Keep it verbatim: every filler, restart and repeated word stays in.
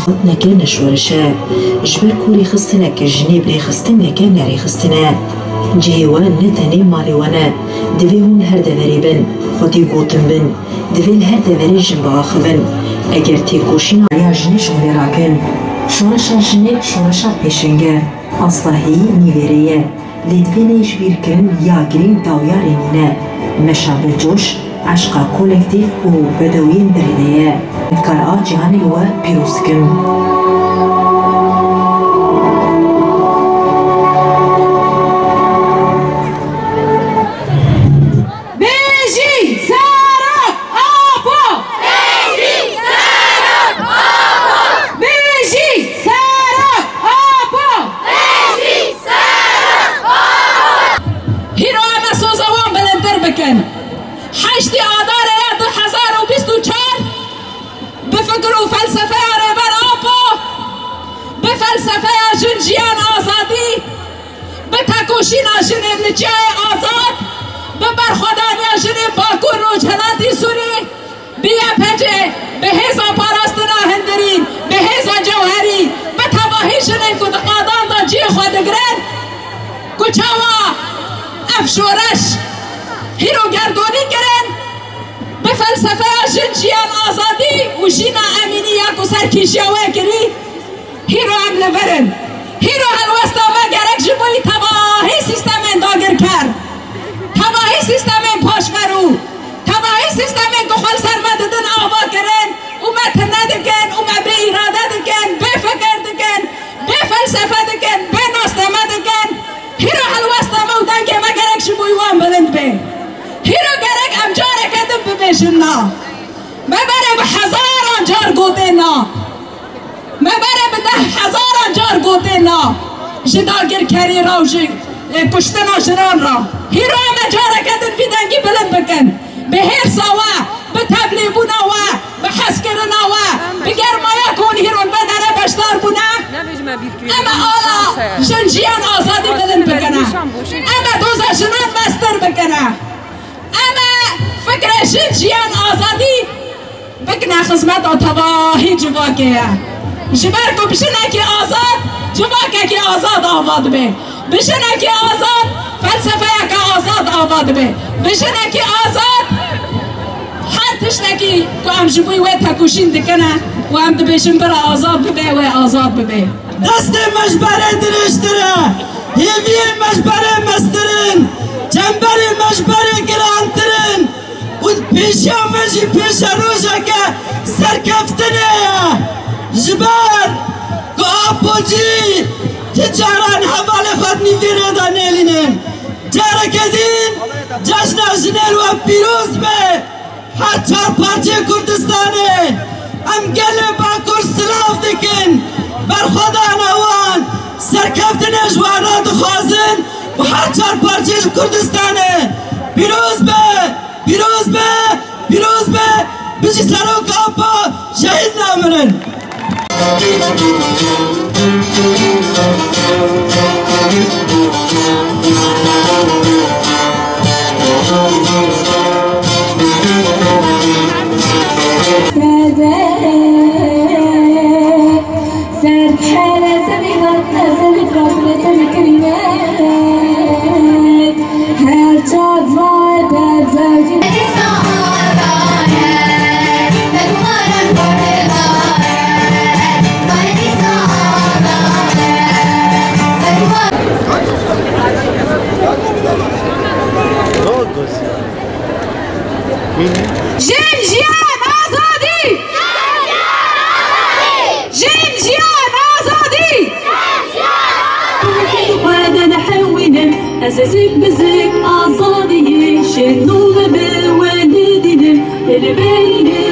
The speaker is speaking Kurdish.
Hatneke ne şoreş e. Ji ber ku rêxistinek jinê bi rêxistineke ne rêxistin e. Cihê we ne tenê malê we ne. Divê hûn li her deverê bin. Xwedî gotin bin. Divê li her deverê jin biaxivin. Eger têkoşîna ya jinê ji xwe vê rakin. Şoreşa jinê şoreşa pêşeng e. Asta heyî nîvêrê ye. Lê divê neyê ji bîr kirin ya girîng dawiyarê nîne. Meşa bi coş, eşqa kolektîf û bedewiyên birê de ye. Dikar a cîhanê li we pîroz dikim. Bijî Serok Apo! Bijî Serok Apo! Bijî Serok Apo! Bijî Serok Apo! Hîro em ê soza wan bilindtir bikin. Heştê Adarê ya du hezar û bîst û çar bi fikir û felsefeya Rêber Apo, bi felsefeya jin, jiyan, azadî, bi tekoşîna jinên li Çiyayê Azad, bi berxwedaniya jinên Bakur Rojhilatî Sûrî, bi Y P G, bi hêza parastina hundirî, bi hêza cewherî, bi tevahî jinên ku di qadan de cihê xwe digirin, ku çawa ev şoreş hîro gerdonî kirin, bi felsefeya jin, jiyan, azadî û jîna emînî ya ku ser kîjiya we kirî, hîro em li vir in. Hîro helwesta me gerek ji bo tevahî sîstemên dagirker, tevahî sîstemên paşverû, tevahî sîstemên ku xwe li ser me didin ava kirin û me tune dikin û me bê îrade dikin, bê fikir dikin, bê felsefe dikin, bê nasteme dikin. Hîro helwesta me û dengê me gerek ji bo wan bilind be. Hîro gerek em careke din bibêjin na. Me berê bi hezaran car gotê na. Me berê bi deh hezaran car gotê na ji dagirkerî re û ji, e, kuştina jinan re. Hîro em ê careke din vî dengî bilind bikin. Bi hêrsa we, bi tevlîbûna we, bi hezkirina we, bi germaya ku hûn hîro li vê derê beşdar bûne, em ê ala jin, jiyan, azadî bilind bikine. Em ê doza jinan mestir bikine. Em ê fikrê jin, jiyan, azadî bikine xizmeta tevahî civakê ye. Ji ber ku bi jinekî azad, civakekî azad ava dibe. Bi jinekî azad, felsefeyeke azad ava dibe. Bi jinekî azad, her tiştekî ku em ji bo wê tekoşîn dikine û em dibêjin bira azad bibe, wê azad bibe. Destê me ji berê dirêjtir e, hêviyên me ji berê mestir in, çemberên me ji berê girantir in û pêşiya me jî pêşerojeke serkeftinê ye. Ji ber ku Apocî ti caran hevalê xwe di nîvê rê de nêlînin. Careke din cejna jinê li we pîroz be. Her çar parçeyê Kurdistanê em gelê Bakur silav dikin. Berxwedana wan, serkeftinê ji wan re dixwazin û her çar parçeyê ji Kurdistanê pîroz be, pîroz be, pîroz be, bijî Serok Apo, şehîd namirin. Jin, jiyan, azadî! Jin, jiyan, azadî! Xwe de dihewînim, ez zik bi zik azadiyê, şêrnû ve bi we didînim, li beynê